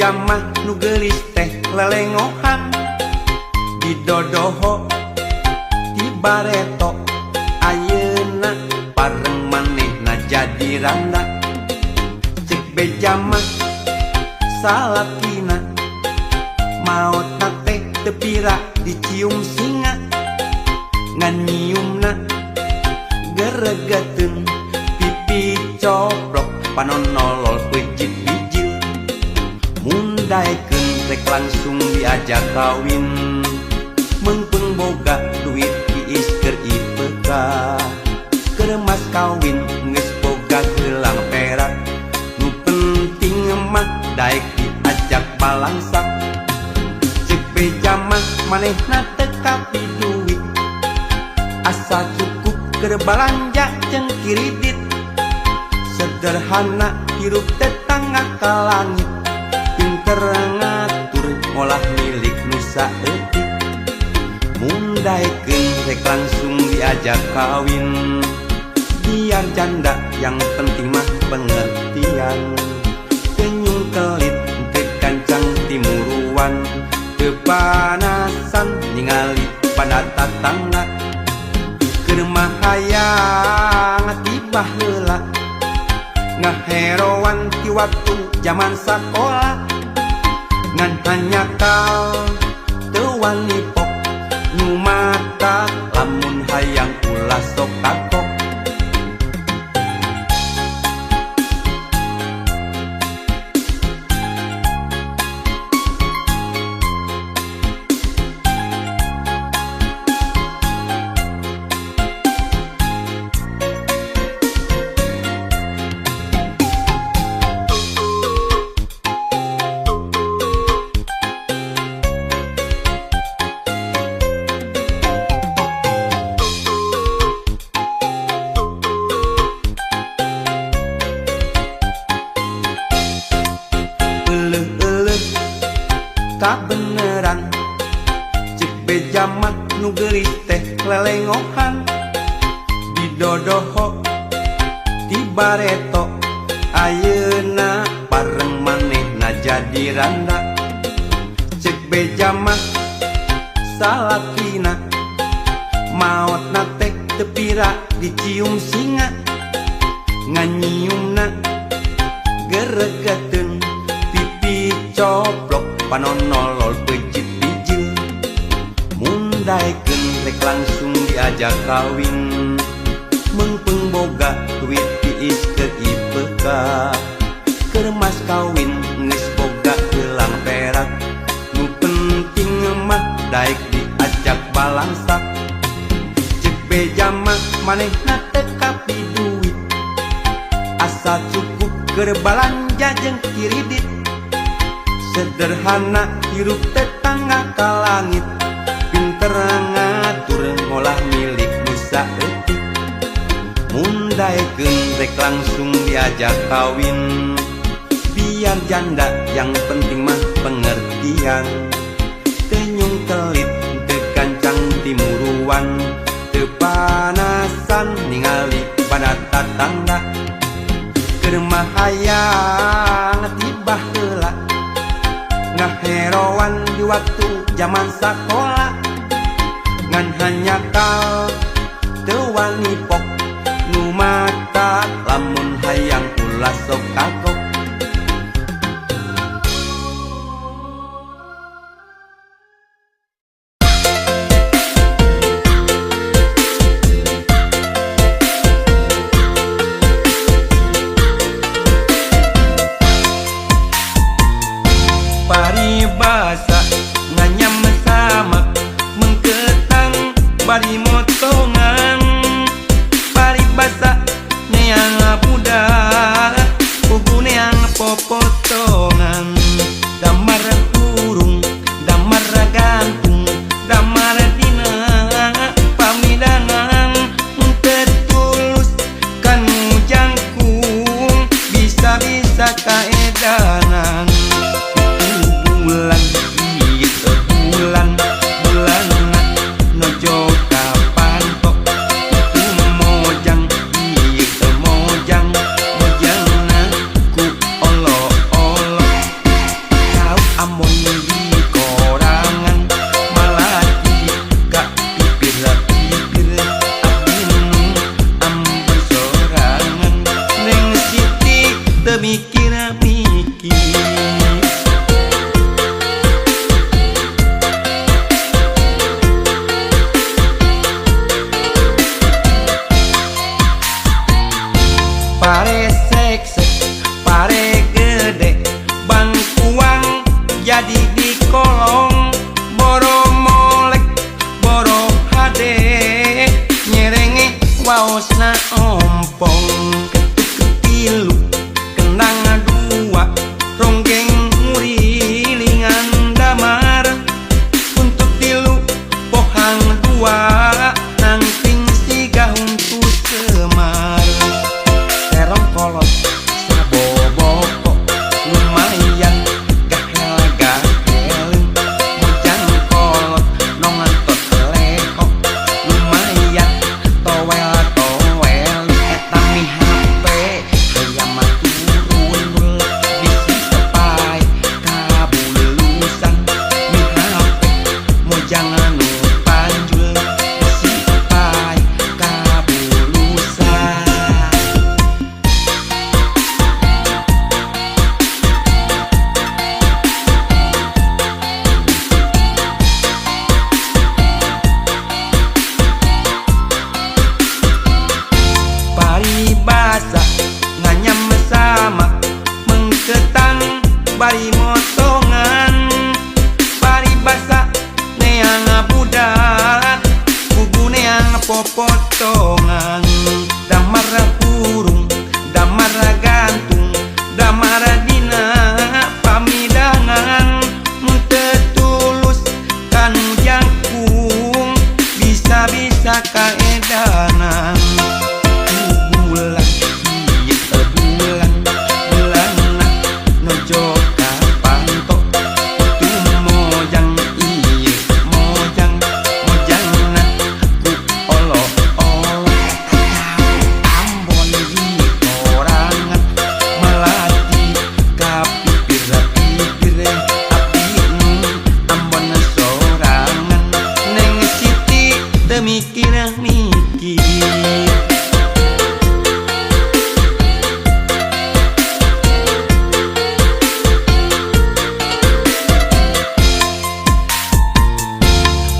Beja mah nu geulis teh lelengohan didodoho ti bareto ayeuna pareng manehna jadi randa. Cek beja mah salakina maotna teh teu pira dicium singa ngan nyiumna geregeteun pipi coplok panon nolol peucit bijil. Mun daekeun rek langsung diajak kawin meungpeung boga duit tiis keur IPK keur mas kawin geus boga gelang perak nu penting mah daek diajak balangsak. Cek beja mah manehna teu kapi duit asa cukup keur balanja jeung kiridit sederhana hirup tetangga ka langit pinter ngatur ngolah milik nu saeutik. Mun daekeun rek langsung diajak kawin biar janda yang penting mah pengertian senyum kelit teu gancang timuruan teu panasan ningali pada tatangga keur mah hayang tiba heula ngaheroan ti waktu zaman sakola ngan hanjakal teu wani pok nu mata lamun hayang ulah sok kapok. Euleuh-euleuh kabeneran cek beja mah nu geulis teh lelengohan didodoho ti bareto ayeuna pareng manehna jadi randa. Cek beja mah salakina maotna teh teu pira dicium singa ngan nyiumna geregeteun pipi coplok panon nolol peucit bijil. Mun daekeun rek langsung diajak kawin meungpeung boga duit tiis keur IPK keur mas kawin geus boga gelang perak nu penting mah daek diajak balangsak. Cek beja mah manehna teu kapi duit asa cukup keur balanja jeung kiridit sederhana hirup tetangga ka langit pinter ngatur ngolah milik nu saeutik. Mun daekeun rek langsung diajak kawin biar janda yang penting mah pengertian tenyung kelit teu gancang timuruan teu panasan ningali pada tatangga keur mah hayang tiba heula ngaheroan di waktu zaman sakola ngan hanjakal teu wani pok nu mata lamun hayang ulah sok kagok. Paribasa nganyam samak mengketang bari motongan paribasa neang budak pugu neang popotongan damar hurung damar gantung damar dina pamidangan tetulus kanu jangkung bisa-bisa kaedanan. Bulan ieu bulan bulan nojo ka Ambon di korangan malati ka pipir-pipir abdi nu Ambon sorangan Neng Siti teu mikir-mikir. Pare seksek, pare gede, bangkuang jadi di kolong, boro molek, boro hade, nyerenge waosna ompong, ketuk ketilu, kendang dua, ronggeng ngurilingan damar, untuk tilu, pohang dua, nangkring siga huntu semar. Terong kolot saboboko lumayan gahel gahel mojang kolot nongantot lehok lumayan towel towel eta mi HP hayam mah turun bisi tepai kabulusan mi HP mojang anu panjul bisi tepai kabulusan. Paribasa nganyam sama mengketang bari motongan, paribasa neang budak kubu neang popotongan, damar hurung damar gantung damar dina pamidangan, mun teu tulus kanu jangkung bisa-bisa kaedanan. Bulan ieu bulan bulanna nojo ka panto tu mojang ieu mojang mojangna ku olo olo eta cau Ambon di korangan malati ka pipir-pipir abdi nu Ambon sorangan Neng Siti teu mikir-mikir.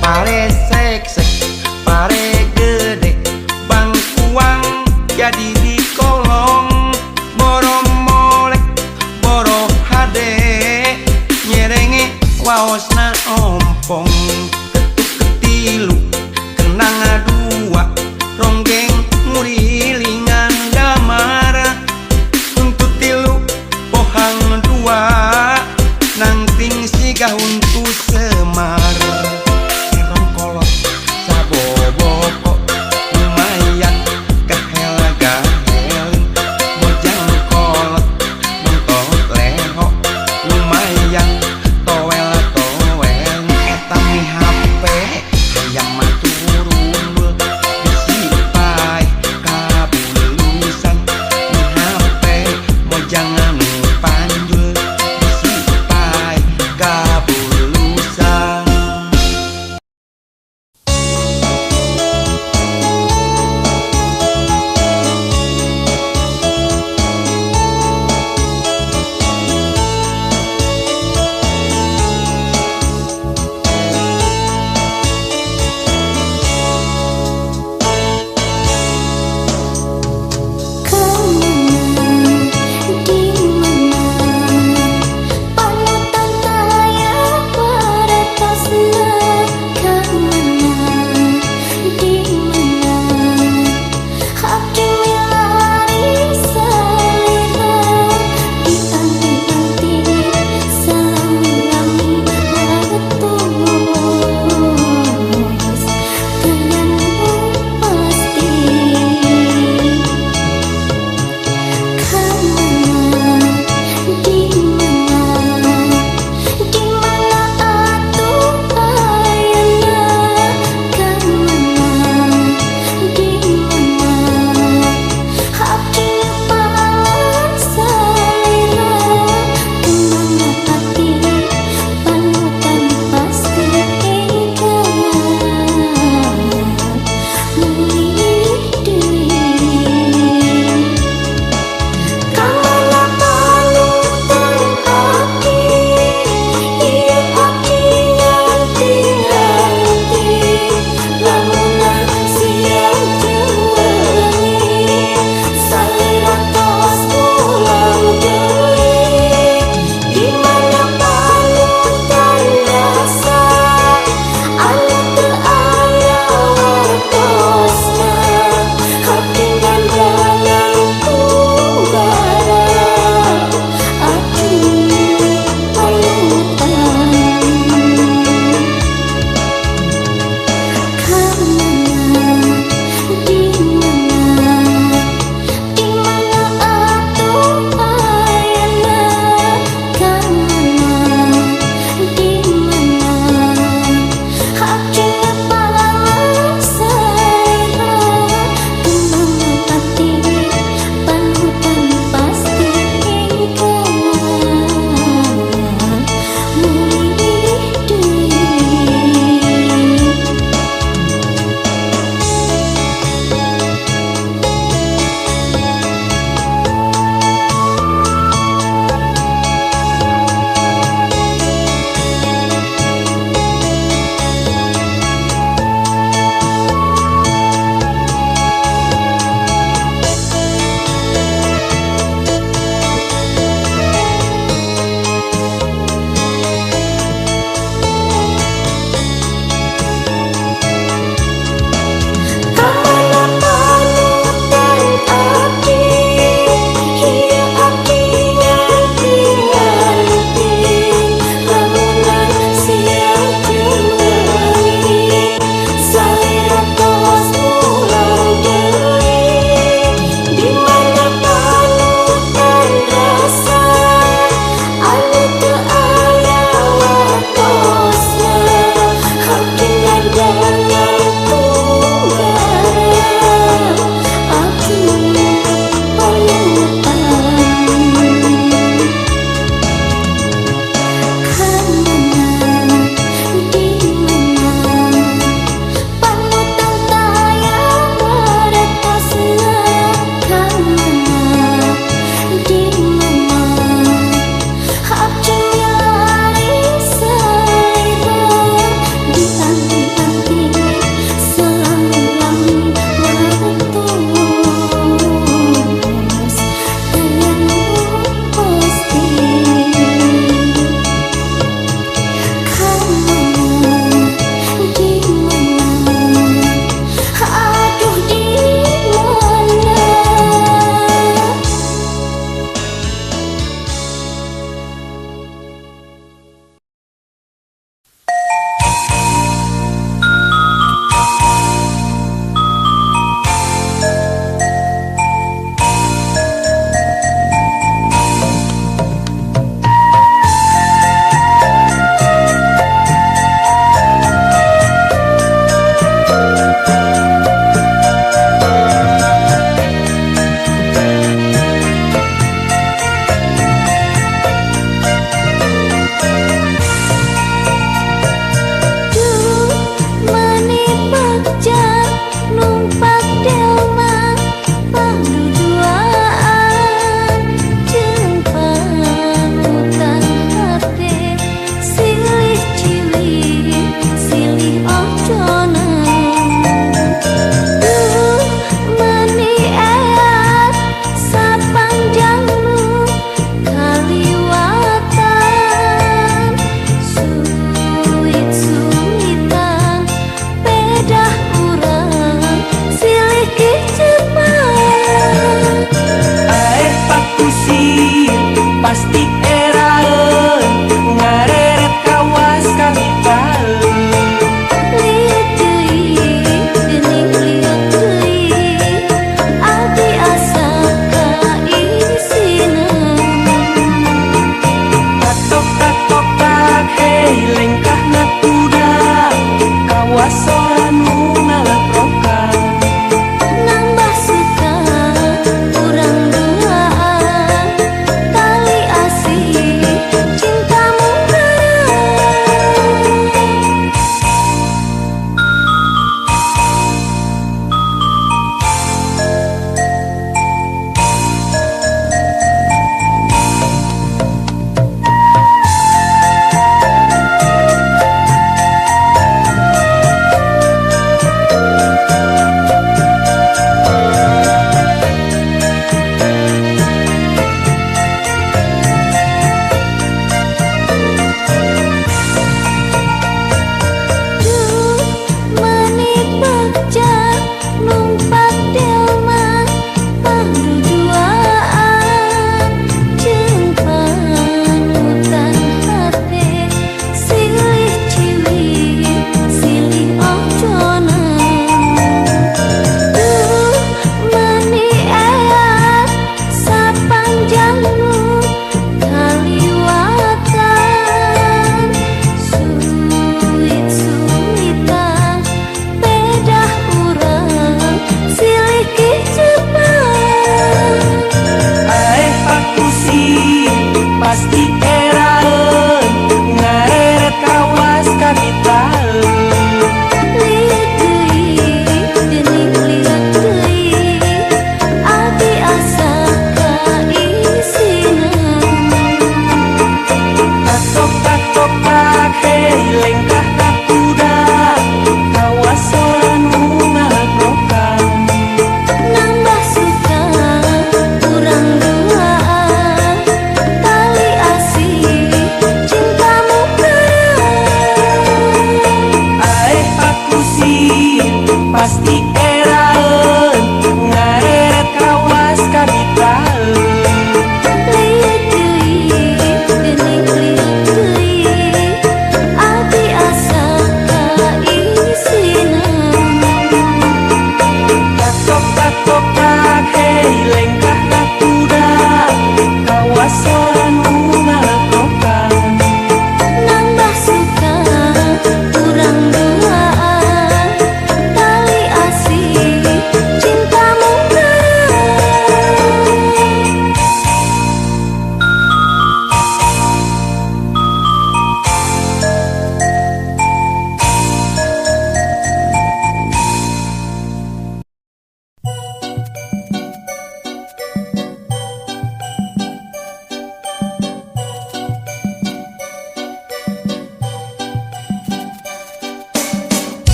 Pare seksek, pare gede, bangkuang jadi di kolong, boro molek, boro hade, nyerenge waosna ompong, ketuk ketilu, kendang dua, ronggeng ngurilingan damar, untuk tilu, pohang dua, nangting siga huntu semar. Terong kolot saboboko lumayan gahel gahel mojang kolot nontot leho lumayan towel towel eta mi HP hayam mah turun bisi paeh kabulusan mi HP mojang anu panjul bisi paeh kabulusan.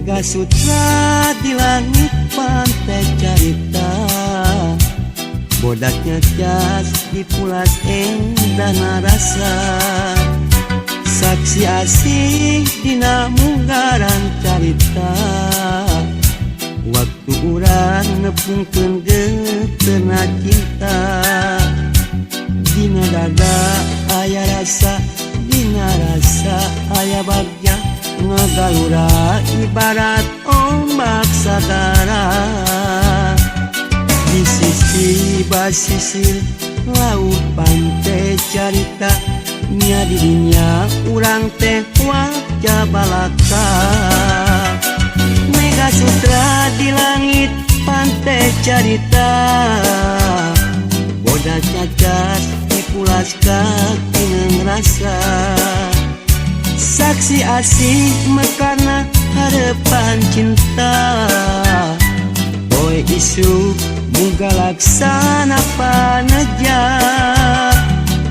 Mega Sutra di langit pantai carita, bodaknya jas dipulas endahna rasa. Saksi asih dina munggaran carita, waktu urang nepungkeun geutena cinta. Dina dada aya rasa, dina rasa aya bagja, ngagalura ibarat ombak sagara. Di sisi basisir laut pantai carita, nya didinya urang teh wajah balaka. Mega Sutra di langit pantai carita, bodak cacas dipulas kaki rasa. Saksi asih mekarna harapan cinta, poe isuk muga laksana paneja.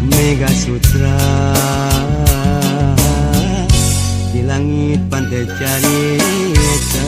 Mega Sutra di langit pantai carita.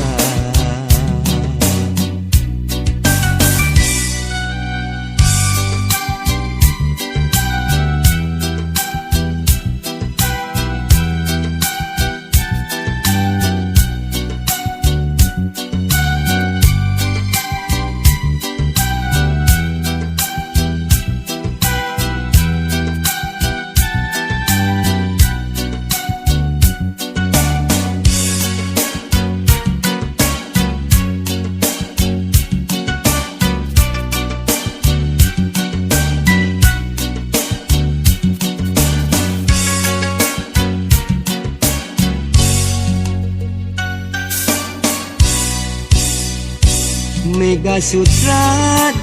Mega Sutra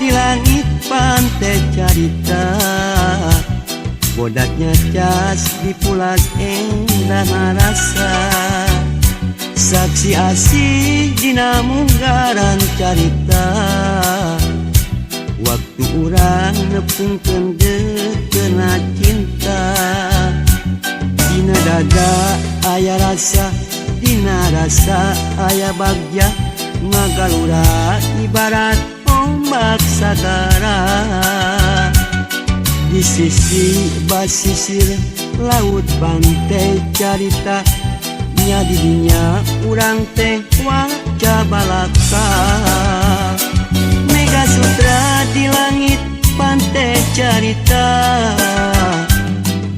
di langit pantai carita, bodaknya cas dipulas endahna rasa. Saksi asih dina munggaran carita, waktu urang nepungkeun geutena cinta. Dina dada aya rasa, dina rasa aya bagja, ngagalura ibarat ombak sagara. Di sisi basisir laut pantai carita, nya didinya urang teh wajah balaka. Mega Sutra di langit pantai carita,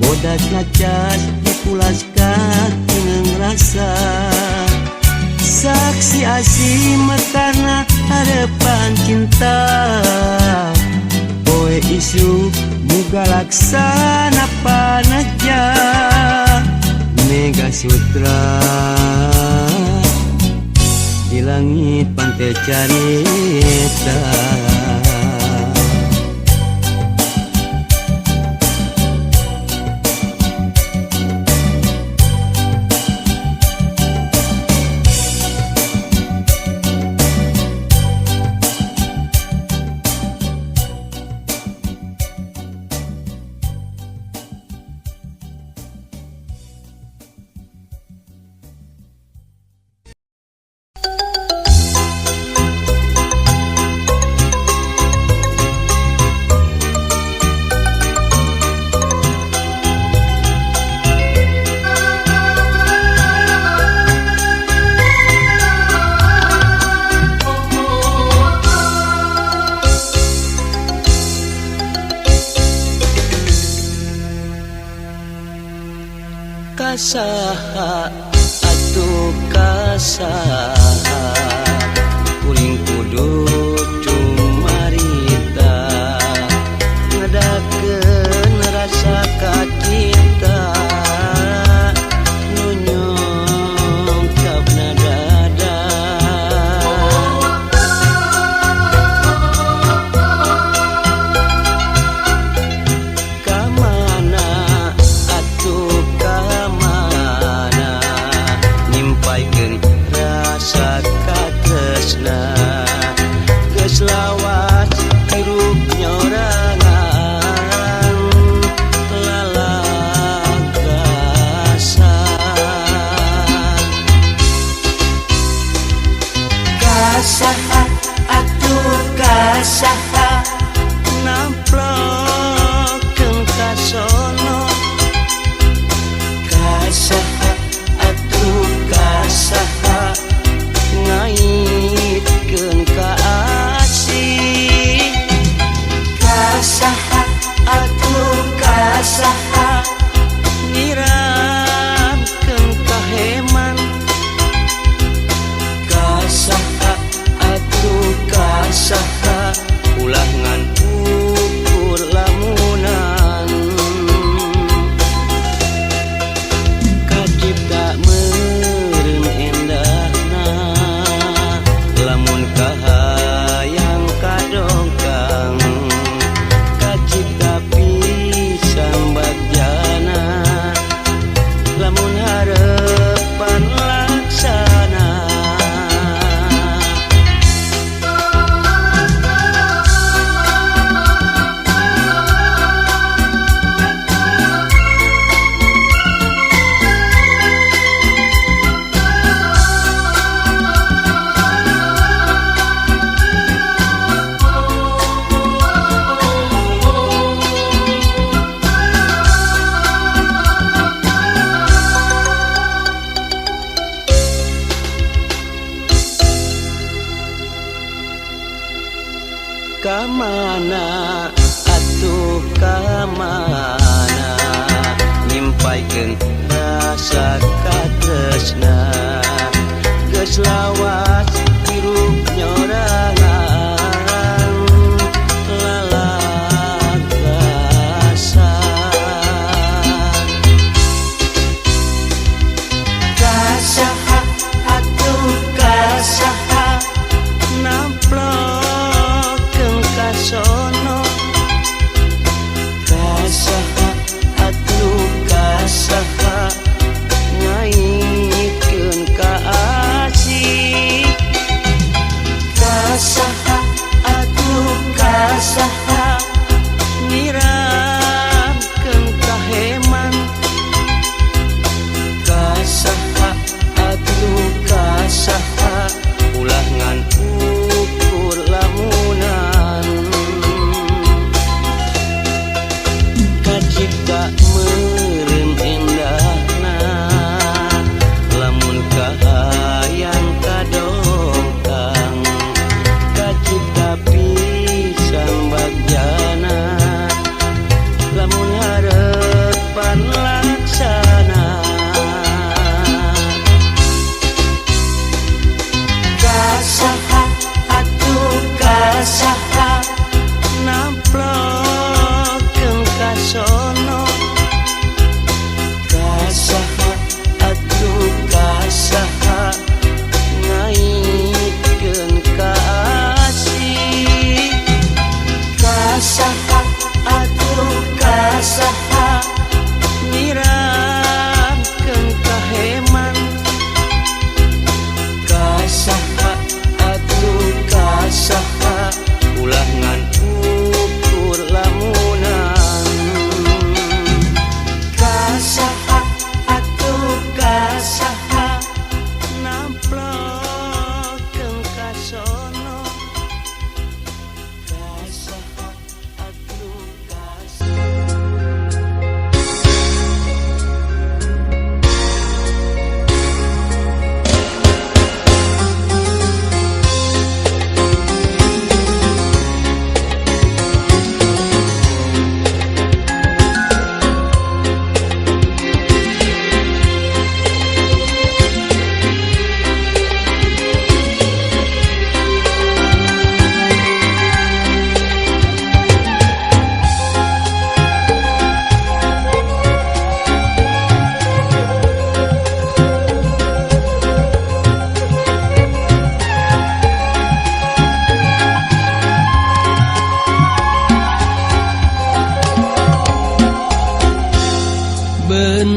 bodak cacas dipulas kaki rasa. Saksi asih mekarna harapan cinta, poe isuk muga laksana paneja. Mega Sutra di langit pantai carita. Kasaha atuh kasaha, kuring kudu cumarita, ngadakeun rasa kacinta, nu nyungkapna dada. Kamana atuh kamana, nyimpaikeun rasa katresna, geus lawas hirup nyorangan,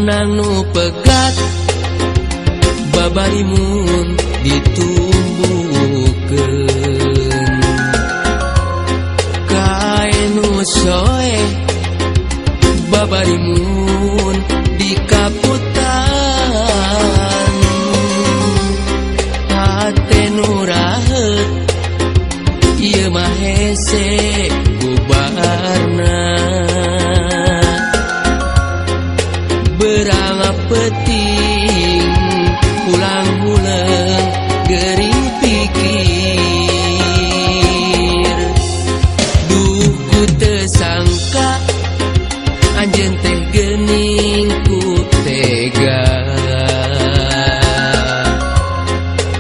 Benang nu pegat babarimun ditumbuhkeun, kae nu soeh babarimun dikaputan, hate nu raheut ieu mah hese bubarna. Berang peting pulang huleung gering pikir, duh ku teu sangka anjeun teh geuning ku tega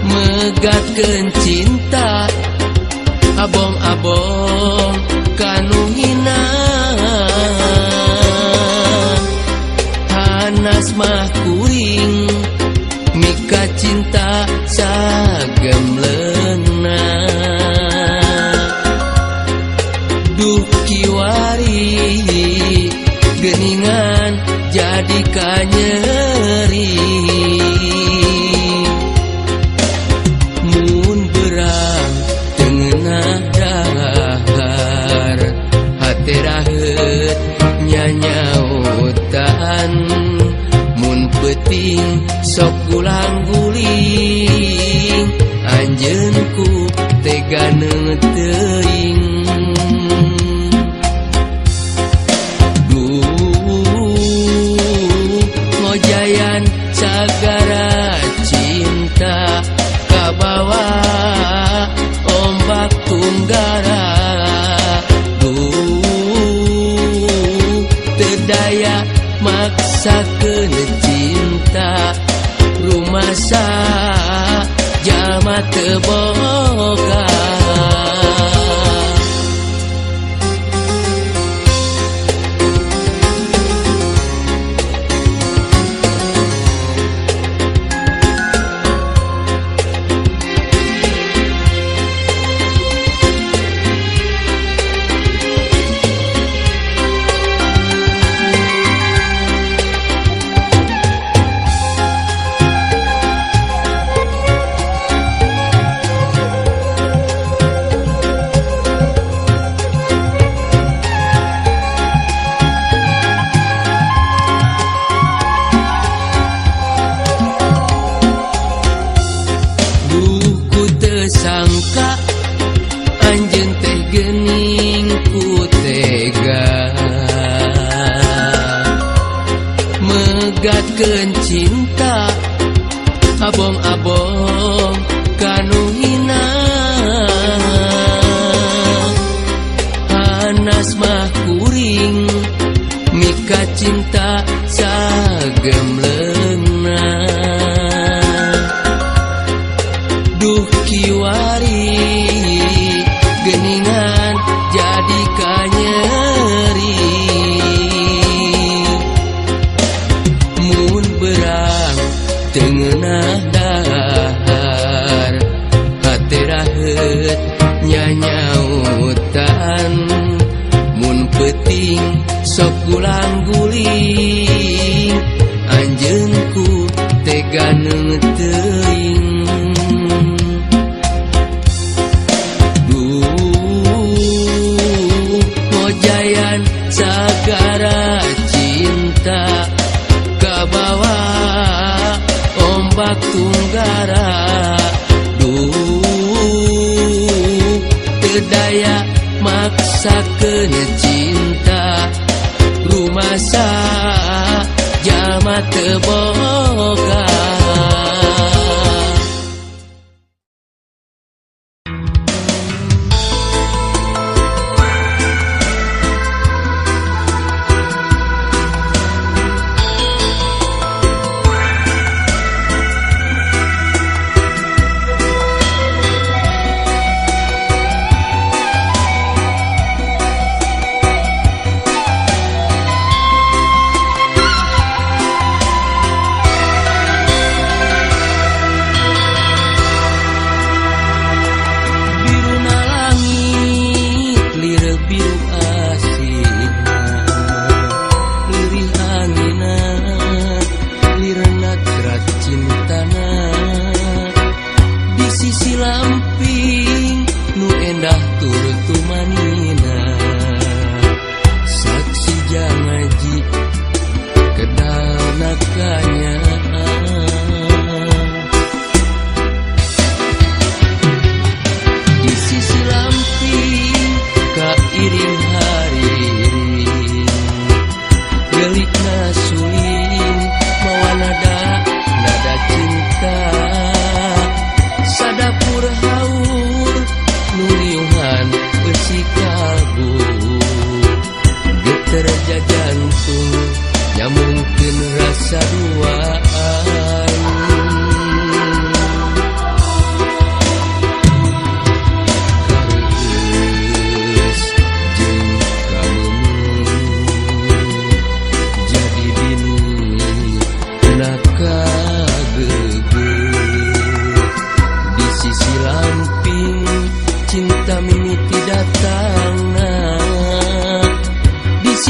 megatkeun cinta abong-abong kanu hina. Hanas mah kuring mika cinta sagemleungna, duh kiwari geuningan jadi kanyeri. Mun berang teu ngeunah dahar, hate raheut nyanyautan, mun peuting sok gulang-guling anjeun ku tega teuing. Duh ngojayan sagara cinta kabawa ombak tunggara, duh teu daya maksakeun cinta rumasa jalma teu boga. Sangka anjeun teh geuning ku tega megatkeun cinta abong-abong kanu hina. Hanas mah kuring mika cinta sagemleungna, duh kiwari geuningan jadi kanyeri. Mun berang teu ngeunah dahar, hate raheut nyanyautan, mun peuting sok gulang-guling anjeun ku tega teuing. Duh ngojayan sagara cinta kabawa ombak tunggara, duh teu daya maksakeun cinta rumasa jalma teu boga.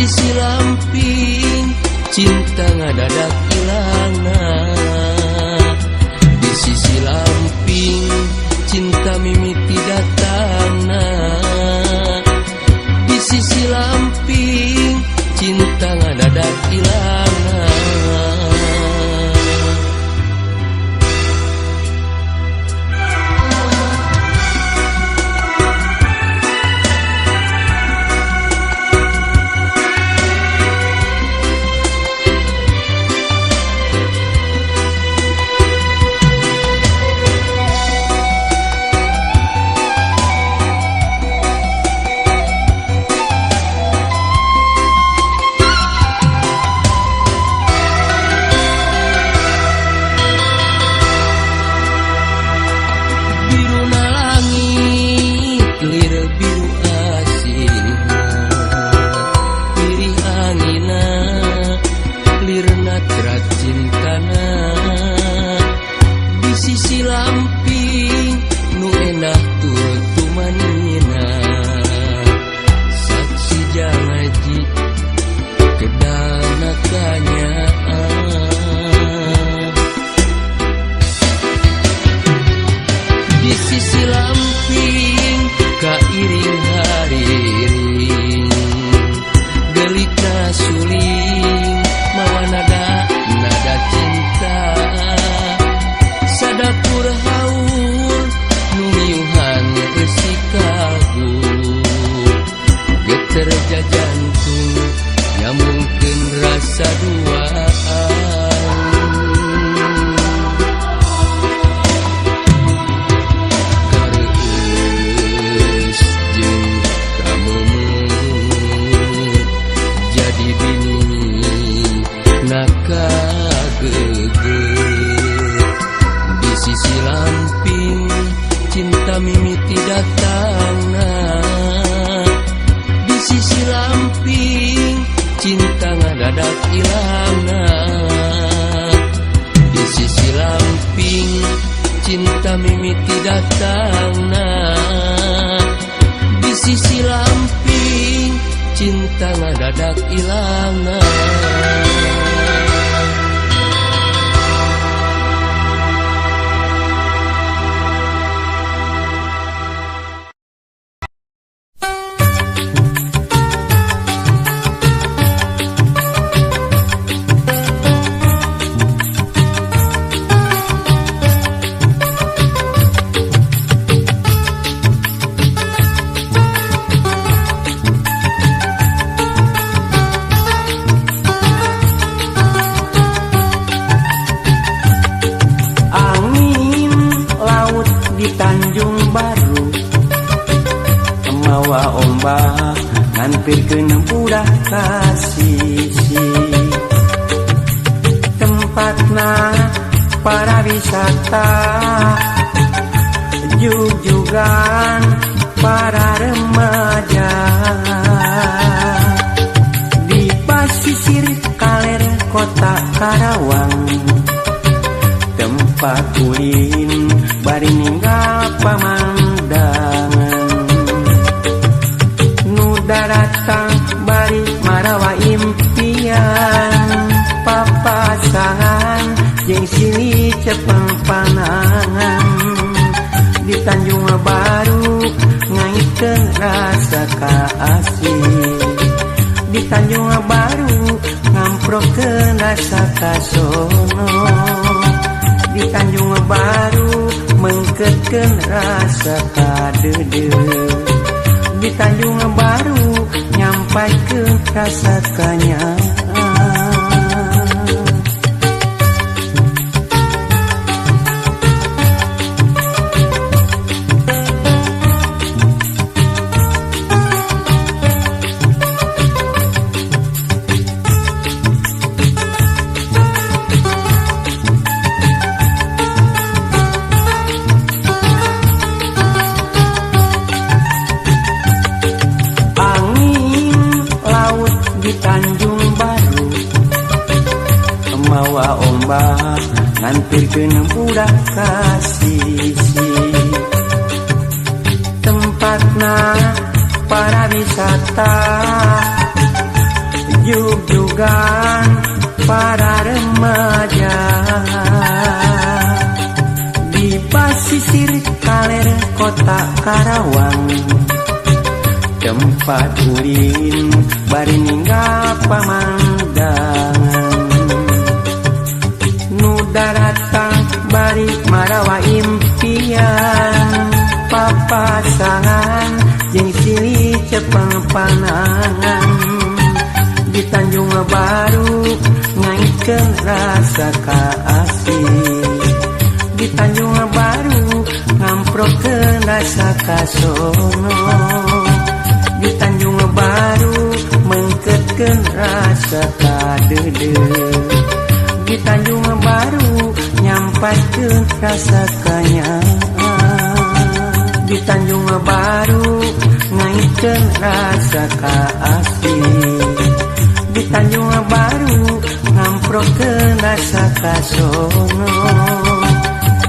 sisi lamping cinta ngadadak ilangna. Di sisi lamping cinta mimiti datangna. Di sisi lamping cinta ngadadak ilangna. Tempatna para wisata. Jug-jugan para remaja di pasisir kaler kota Karawang, tempat ulin bari ninggal pamandangan nu daratang bari marawa impian papasangan jeung silih cepeng panangan di Tanjung Baru ngaitkeun rasa kaasih di Tanjung Baru ngamprokeun rasa kasono di Tanjung Baru mengketkeun rasa kadeudeuh di Tanjung Baru nyampatkeun rasa kanyaah di Tanjung Baru ngaitkeun rasa kaasih di Tanjung Baru ngamprokeun rasa kasono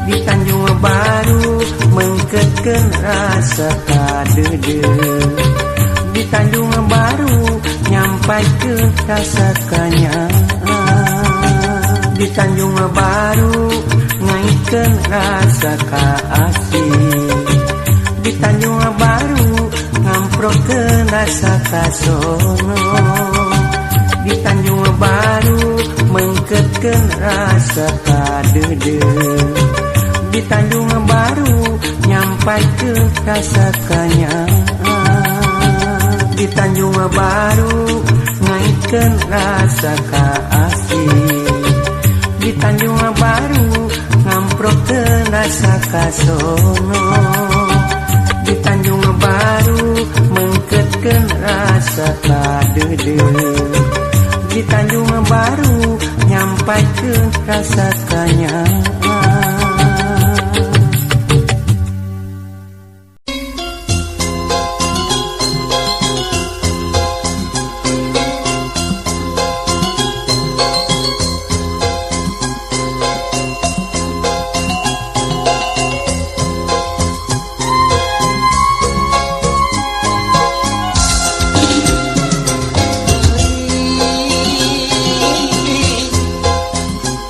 di Tanjung Baru mengketkeun rasa kadeudeuh di Tanjung Baru nyampatkeun rasa kanyaah di Tanjung Baru ngaitkeun rasa kaasih di Tanjung Baru ngamprokeun rasa kasono di Tanjung Baru mengketkeun rasa kadeudeuh di Tanjung Baru nyampatkeun rasa kanyaah di Tanjung Baru ngaitkeun rasa kaasih di Tanjung Baru ngamprokeun rasa kasono di Tanjung Baru mengketkeun rasa kadeudeuh di Tanjung Baru nyampatkeun rasa kanyaah.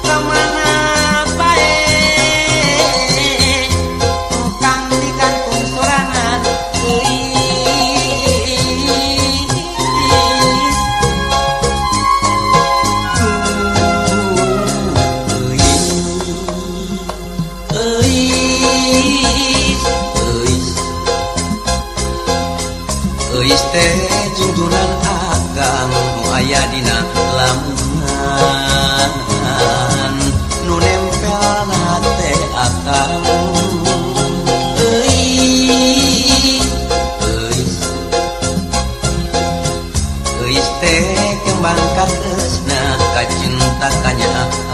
Kamana bae kang di kantong sorangan euis Euis, euis, euis teh jungjunan akang nu aya dina lamunan nu nempelna teh akang. Euis, euis, euis teh kembang katresna kacinta kanya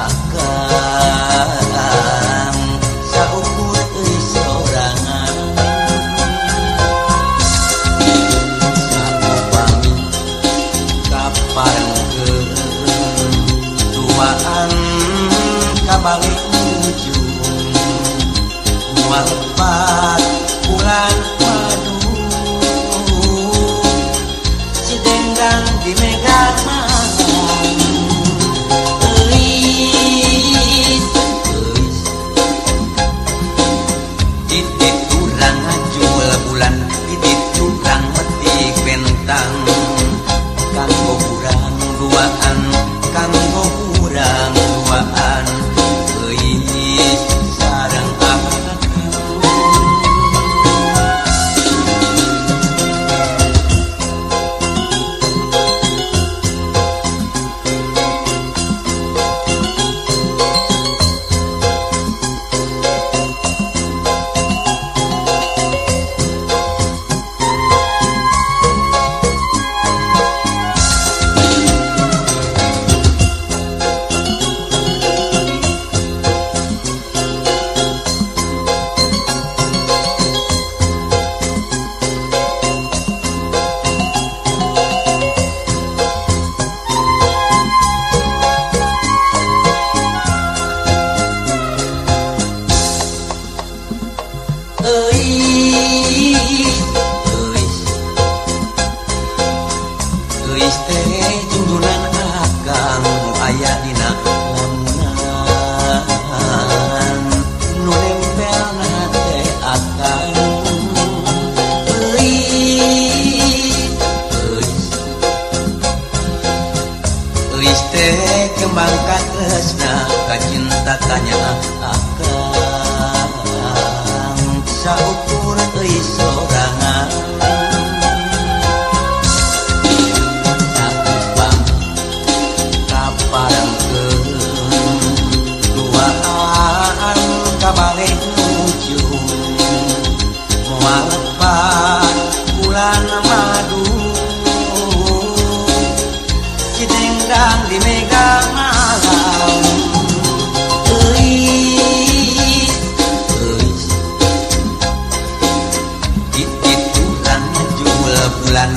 akang saukur euis sorangan saupami kaparengkeun duaan kabalik ujung moal lepat bulan madu si dengdang di mega malam. Euis, euis, titik urang ngajul bulan titik urang metik bentang kanggo urang duaan kanggo urang duaan euis sareng akang. Geulis teh kembang katresna kacinta tanya akang saukur euy sorangan sakupang kaparengkeun duaan kabalik ujung moal lepat bulan madu cidengdang di mega malam euis euis ditituran jul bulan.